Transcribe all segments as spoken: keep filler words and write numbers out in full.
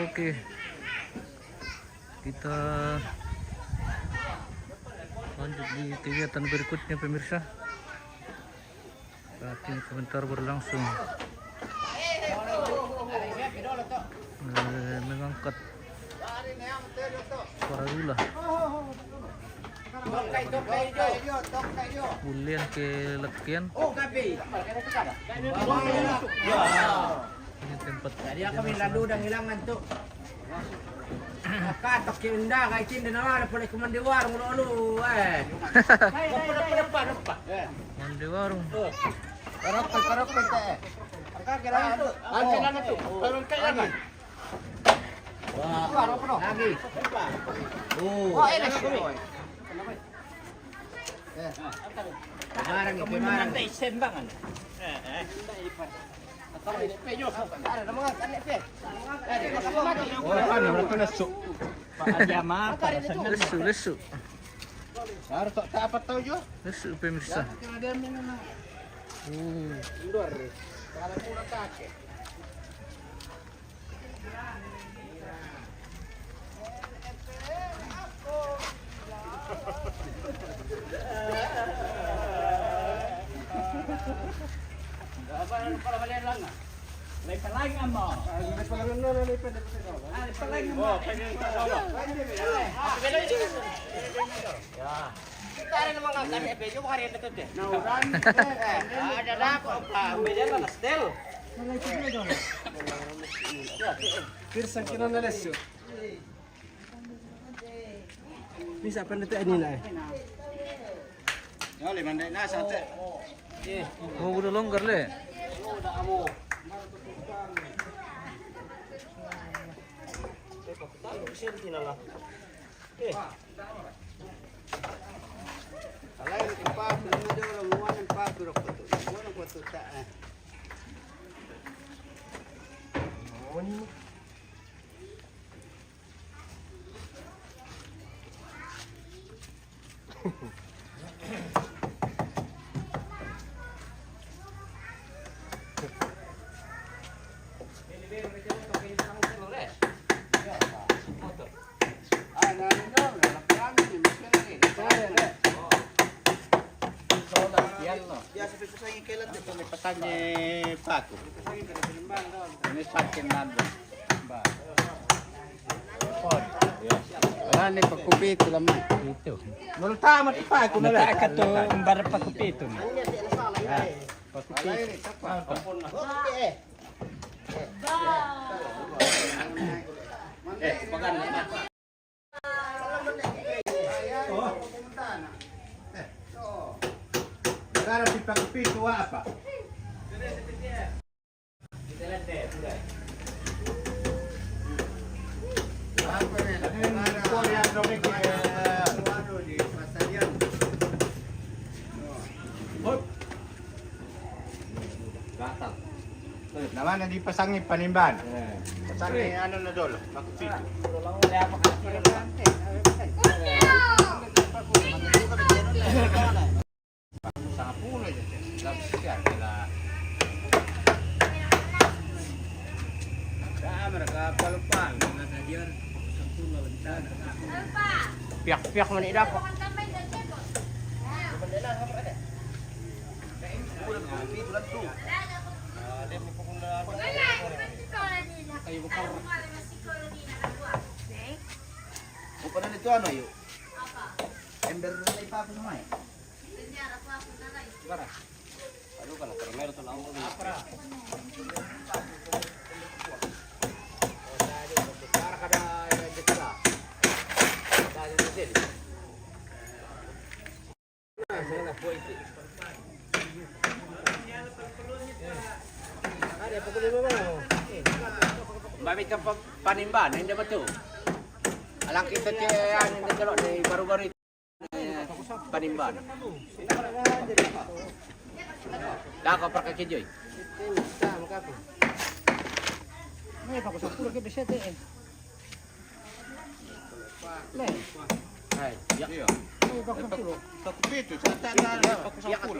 Oke, kita lanjut di kegiatan berikutnya, pemirsa. Saat ini komentar berlangsung. Eh, mengangkat suara gula. Bulian ke lekian. Ini tempat. Jadi aku main lalu dan hilangan tuh. Katok ki unda, kai cinda na wala pole ku mandi warung lu, lu, eh. Depan, depan, depan, depan. Mandi warung. Karokol, karokol, teh. Angkat ke dalam tuh. Angkat ke dalam tuh. Turun ke dalam. Wah, lagi. Oh, ini. Barang itu, barang. Nanti sembangan. Oh, ano, ano na su. Lesu, lesu. Harus tak apa tahu jo. Lesu, pemirsa. Hmm. Luar. Kalau murah kake. Apa yang kepala balik lang? May palaing amo. May palaing, no, no, may palaing. Ah, may palaing amo. Oh, pwede yung kasama. Pwede, pwede. Ah, pwede. Ya. Kita na naman ang kami, eh, medyo makariyan na to, eh. Nauran. Eh, ada na ako, pa, may dala na still. Pirsa kina na lesyo. Bisa pa na tayo nila, eh. Dali, manday na sa te. Oh, udah longgar, le. Eh. Alai, empat, lima, dua, orang, muan, empat, dua, kutu. Muan, kutu, tak, eh. Ini pakin nandun. Wala ni pakupitu lamang. Ito. Nulta, mati pa, ako na lang. Nata ka to, ang bara pakupitu. Ah, pakupitu. Magkano si pakupitu, wa apa? Naman na di pasangi panimban. Pasangi ano na dolo, makupitu. Sangapulo yun. Love siya, kila. Ah, mereka palupan, mga tadyan. Piyak-piyak man ida ko. Bukan itu ano yuk? Ember na ipapasok na eh. Bara. Ano ka na, primero to lang mo. Para kada, eh, dito na. Dahil na sila. Bami ka pa panimba, na hindi ba to? Alang kita ti, ano, hindi ka lang, eh, baru-baru. Panimba na. Dako para ka, Kijoy. Ay, pakusampul ka, bisete, eh. Le. Ay, yak. Iya. Ay, pakusampul. Pakupitu, sa ta-, ta-, pakusampul.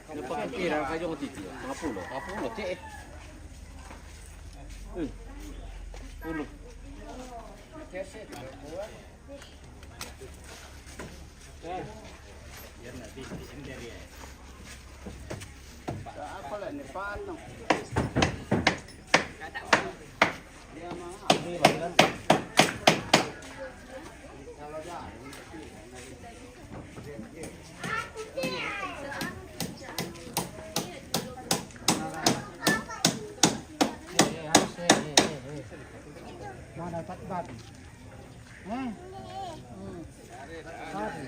Napakapira kayo ng titi? Mga pulo. Mga pulo, ti, eh. Eh, sepuluh. Apa lah ni, panas. Mana dapat babi? Hmm. Hmm. Babi.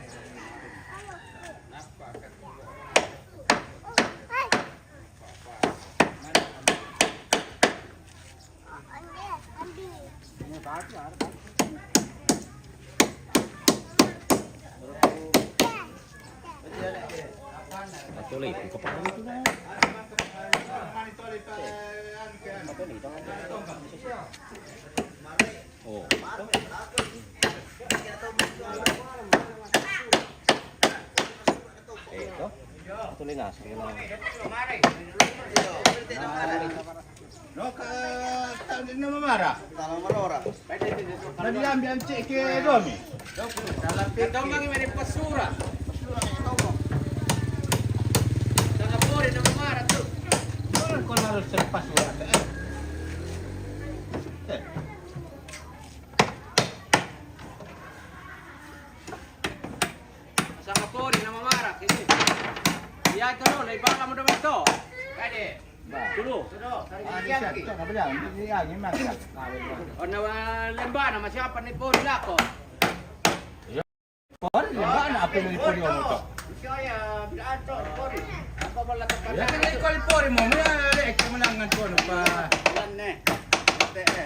Oh. Eh, to. Ito, lingas. No, ka, ta-, di na mamara. Tala marora. Na diambi anche ke domi. Tala peki. Tala pori na mamara tu. Ko na ro se pasura. Eh. Sanga pori na mamara, kini. Iya, to, no, na ibala mo naman to. Kade. Tulo. Tulo. Ah, di siya. Ito, kabila. Hindi niya, hindi niya. O, na, ah, lemba na, masiapa ni pori lako. Pori, lemba na, apel ni pori mo to. Siya, ya, bilaan to, pori. Apa mo lang. Ya, kini ko pori mo, mula, eh, kayo mo lang ngan ko, no, pa. Yan, eh.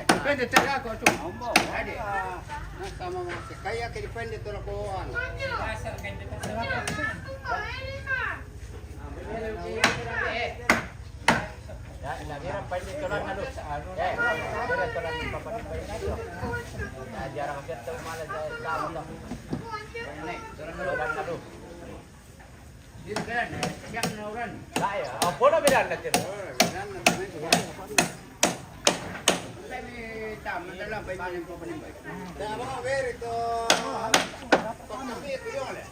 Depende, taga ko, to. Ombo, kade. Ah. Nasa mama, kaya kini depende to na kuan. Ya, ina, mira, pwede to lang na, Luz. Eh, mira, to lang yung papanimbay na to. Ya, jarang siya to, malas sa tao to. Ini, to lang na, Luz. Dito ka yan, eh. Siya ang nauran. Dai, ah. Oh, puno bilang na tiro. Oh, bilang na tiro. Tama na lang, bay, maling ko panimbay. Tama ka, very to. Pagkabi, ito yung, eh.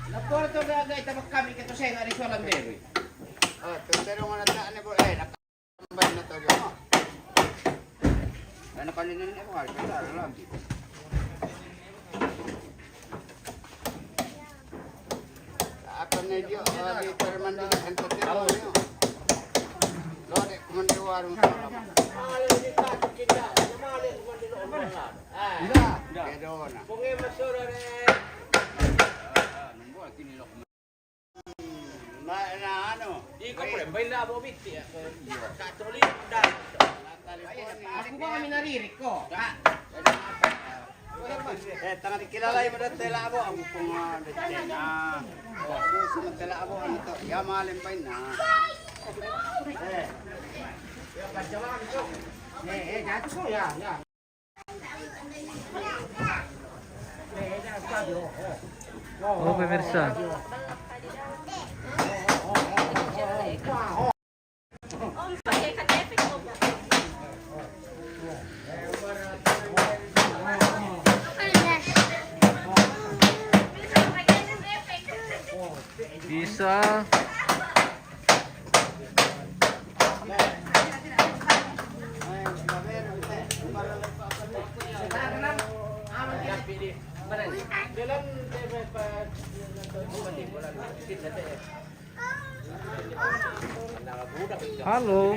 Naporto na agay tabak kami kito sa nga ritual ang bebe. Ah, pero nga nata-, ano po, eh, Bay na to, yo. Ano pa rin ang ikuha? Kaya lang. Apa na yo, ah, di pa naman din ang tatlo, yo. Lo, di, kumandiwaro mo sa lama. Ila. Kaya doon na. Ma-, na ano? Ikaw, pre, bay labo, biti, ah. Sa tuloy, dahil. Ako ba kami naririk ko? Eh, tanga di kilala yung mga tela abo. Ang pong, ah, dati na. Oh, susunod tela abo, ano to? Ya, malim pa yun, ah. Eh. Eh, eh, dati ko, ya, ya. Oh, pemirsa. Bisa. Halo.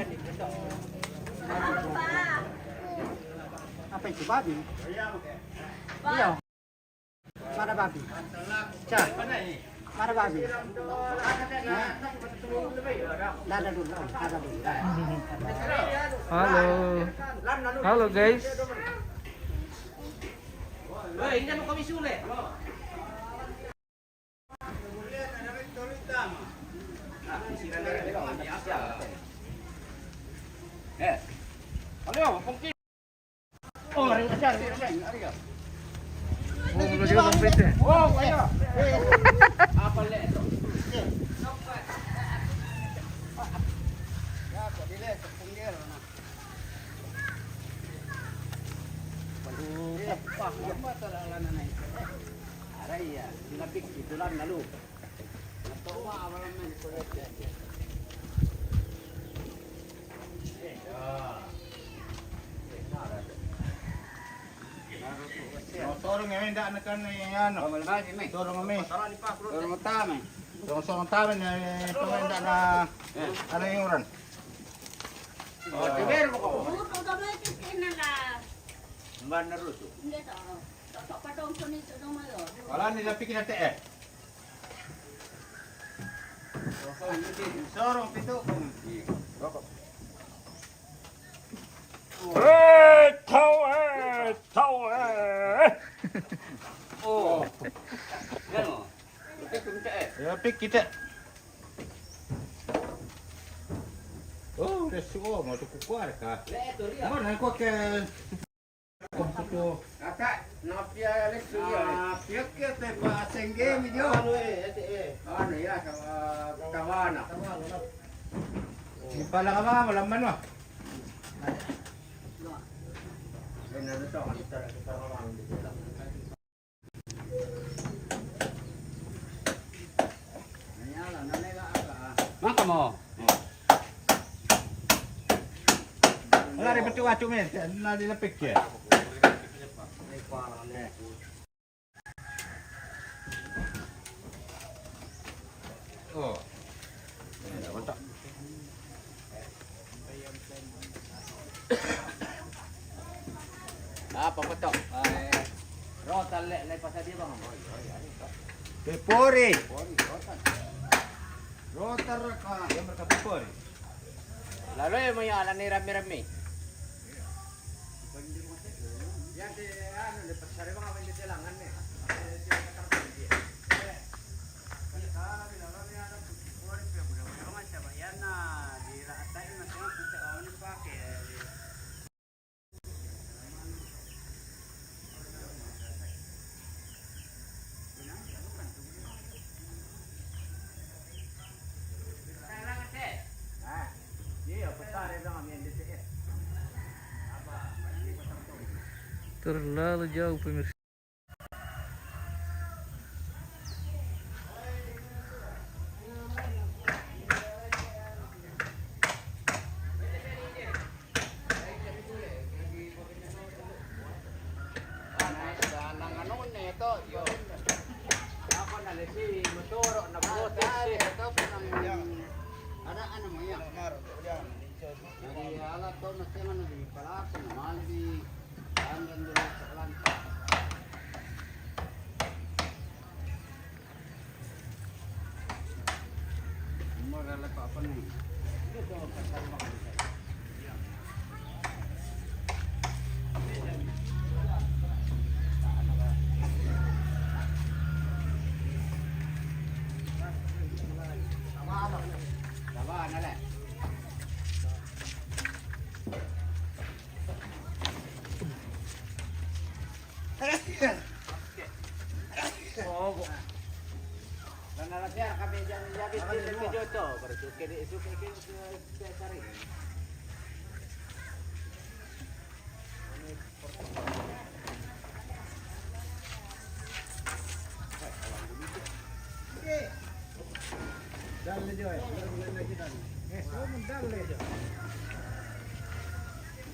Apa itu, babi? Iya. Mana babi? Cak. Mana babi? Hah? Dada dulu, dada dulu. Halo. Halo, guys. Eh. Halo, Oh, belum juga komplit ya? Oh, iya. Apa le itu? Ya, kok dile, kok pinggir, nah. Waduh. Eh, wah, apa salah lana naik? Ada iya, sinapik itulah lalu. Atau apa, apa namanya? Ya. Sorong kami ndak nekan ni anu. Sorong kami. Sorong utama. Sorong, sorong utama ni, kami ndak na anu yang orang. Oh, tiber ko. Buto ka ba ito kinala? Mban na ruto. Hindi to. Toto pa doon ko nito doon mayo. Wala nila pikin na te eh. Sorong pito kung. Eh, tao eh, tao eh. Oh. Yan o. Pito kung te eh. Ya, pik kita. Oh, udah suo, mau tu kukuar ka. Mana kau ke Kaka, napia Alex ya. Ah, pia ke te pa sengge mi dio. Anu eh, ete eh. Anu ya, sama kawana. Di pala ka ba, malaman mo. Maka mo. Wala rin pati wacho men, na nila picture. Oh. Apa betul? Eh, rotar le, le pasal dia bang. Pepori. Pori, rotar. Rotar ka. Dia mereka pepori. Lalu ya, may alam ni rami-rami. Yan, di, ano, di, pasal bang apa yung kailangan eh. Terlalu jauh, pemirsa. Ada ano mo yan? Nag-iala to, mas yung ano, di pala, sinamali, di, ang ganda ng saklan.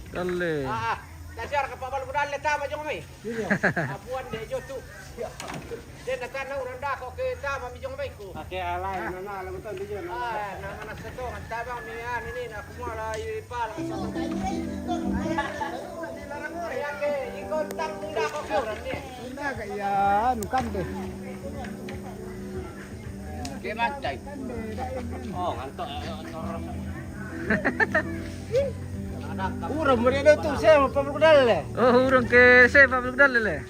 Dalle. Ah, ah. Dasar ka pa balu dalle tama jong mai. Apuan de jotu. De na tana uran da ko ke tama mi jong mai ko. Ake alai na na la mutan de jona. Ah, na mana seto tabang mi an ini na kumala i pala. Ya ke ikon tang da ko ke uran ni. Nda ka ya anu kan de. Ke mantai. Oh, ngantok. Urang mo rin ito, siya, mapabulok dali. Oh, urang ke siya, mapabulok dali le.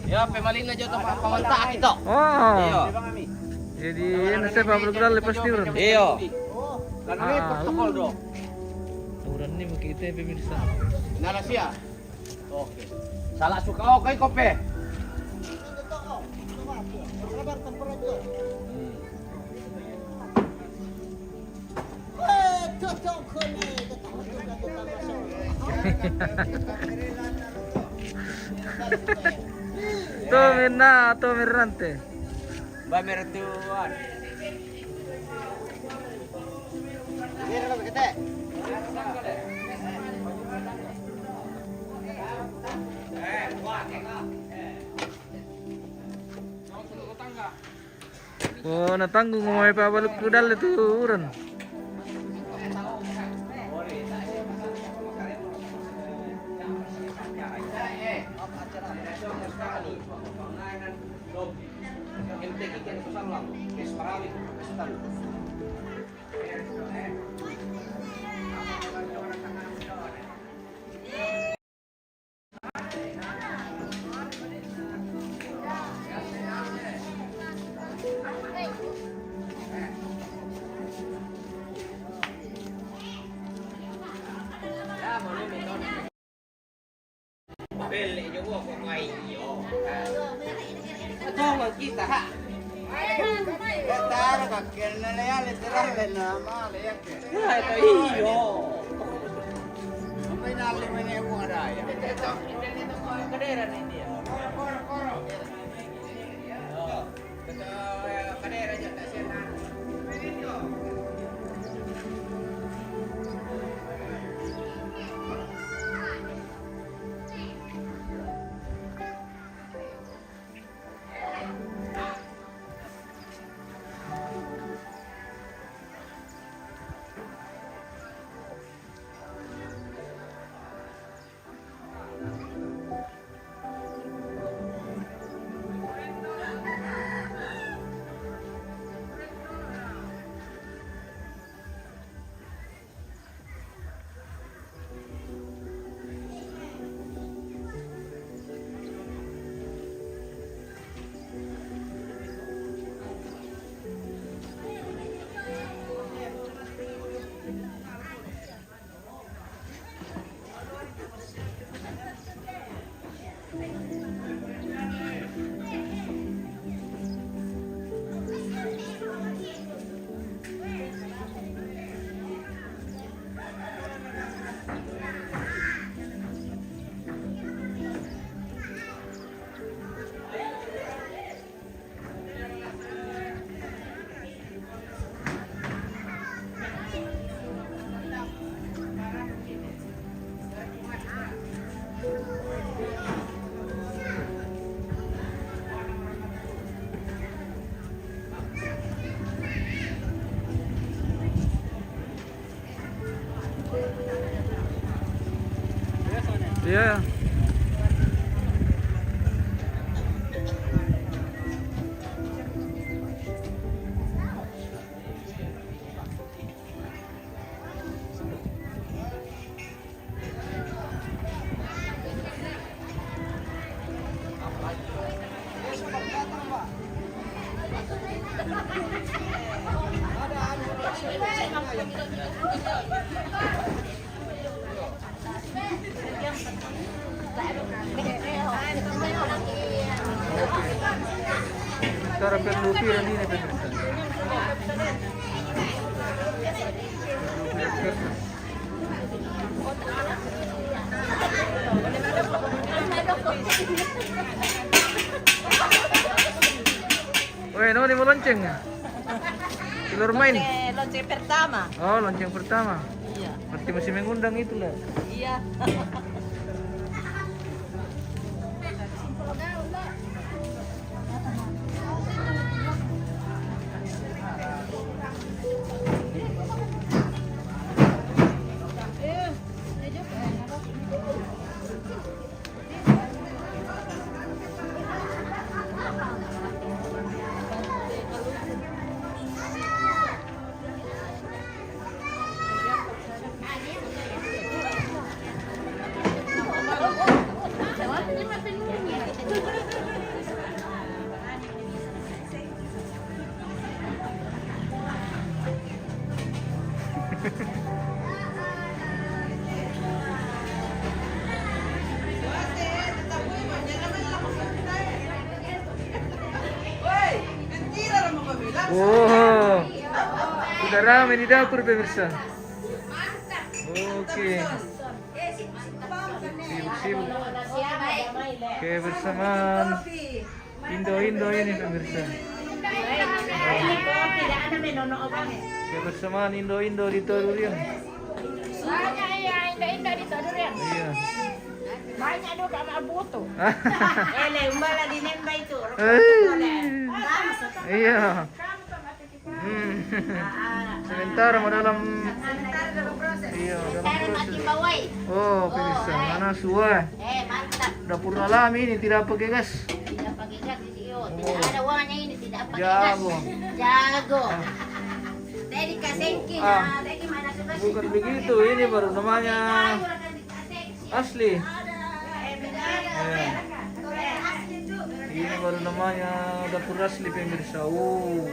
Ya, pemali na dyan itong mga pamanta ito. Oh. Iyo. Jadi, yan na siya, mapabulok dali, pasti urang. Iyo. Karena may protocol do. Urang ni, makita yung pemirsa. Nala siya. Oke. Sala suka, oke, kope. Tu minna, tu mirante. Ba mertuan. Oh, natanggung mo may pabaluk ko dal itu uran. Belle jo ko mai yo. Tolong kita ha. Taro ka kena le ale terale na male ya ke. Ya itu iyo. Sampai nali mene uang ada ya. Kadera ni dia. Iya. Cara perlu pikiran ini, pemirsa. Weh, no, di mo lonceng? Telur main? Lonceng, lonceng pertama. Oh, lonceng pertama. Iya. Berarti masih mengundang itu lah. Iya. Wow, sudah ramai di dapur, pemirsa. Oke. Sibuk-sibuk. Kebersamaan Indo-Indo ini, pemirsa. Kebersamaan Indo-Indo di Todurian. Banyak ya Indo-Indo di Todurian. Iya. Banyak juga mak butuh. Ele, umbala di nemba itu. Eh. Iya. Hmm. Sementara mau dalam. Iya, dalam proses. Oh, pemirsa, mana suah? Eh, mantap. Dapur alami ini tidak pakai gas. Tidak pakai gas, iyo. Tidak ada uangnya ini, tidak pakai gas. Jago. Jago. Tadi kasengki, ah, tadi mana suka sih? Bukan begitu, ini baru namanya asli. Eh, ini baru namanya dapur asli, pemirsa. Oh.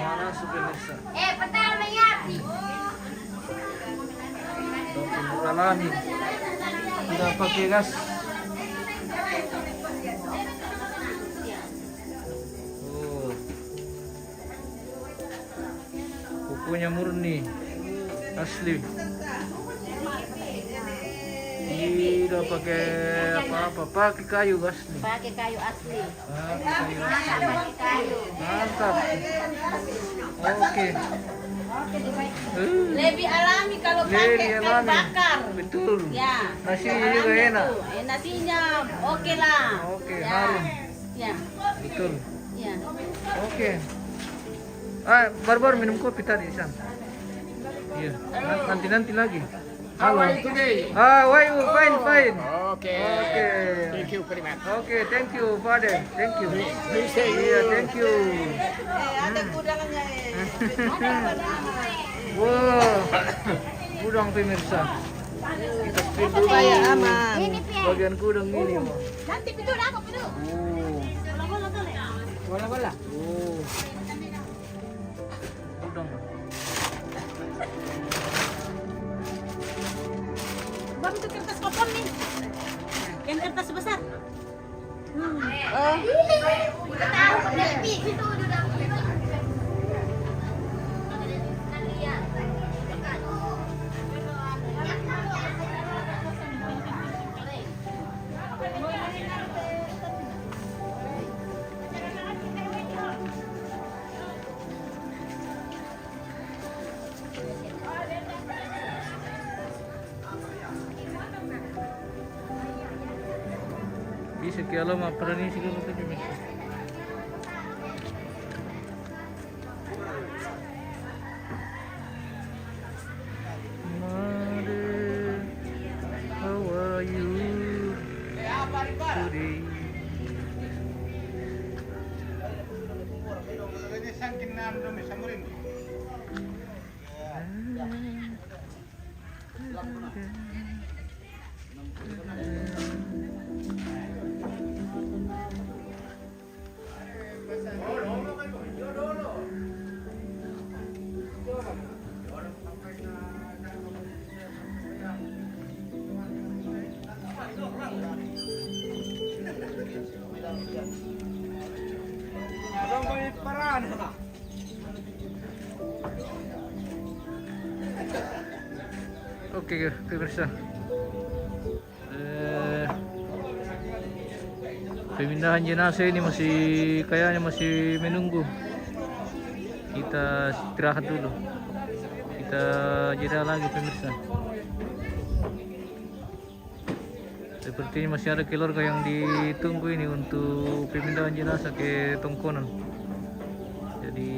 Mana su, pemirsa? Eh, petang menyati. Dapur alami. Tidak pakai gas. Oh. Pupuknya murni, asli. Tidak pakai apa-apa, pakai kayu asli. Pakai kayu asli. Ah, pakai kayu asli. Pakai kayu. Mantap. Oke. Eh, lebih alami kalau pakai kayu bakar. Betul. Ya. Nasinya juga enak. Eh, nasinya oke lah. Oke, ya, harum. Ya. Betul. Ya. Oke. Ah, baru-baru minum kopi tadi, Sam. Iya. Nan-, nanti-nanti lagi. How are you today? Ah, why you fine, fine. Okay. Okay. Thank you very much. Okay, thank you, Father. Thank you. Please, please say. Iya, thank you. Eh, ada gudangnya, eh. Wah, gudang, pemirsa. Kita spin dulu. Supaya aman. Bagian gudang ini, wah. Nanti pintu dah, pintu. Oh. Bola-bola. Oh. Udang. Bang, itu kertas kopong nih. Yang kertas besar. Hmm. Oh. Bisa ki alama perani sih kalau tujuh meter. Mother, how are you today? Oke, pemirsa. Eh, pemindahan jenazah ini masih, kayaknya masih menunggu. Kita istirahat dulu. Kita jeda lagi, pemirsa. Sepertinya masih ada keluarga yang ditunggu ini untuk pemindahan jenazah ke Tongkonan. Jadi,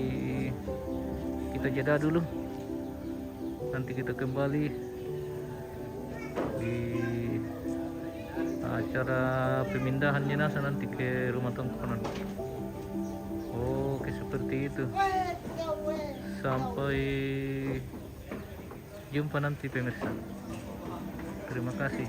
kita jeda dulu. Nanti kita kembali di acara pemindahan jenazah nanti ke rumah Tongkonan. Oke, seperti itu. Sampai jumpa nanti, pemirsa. Terima kasih.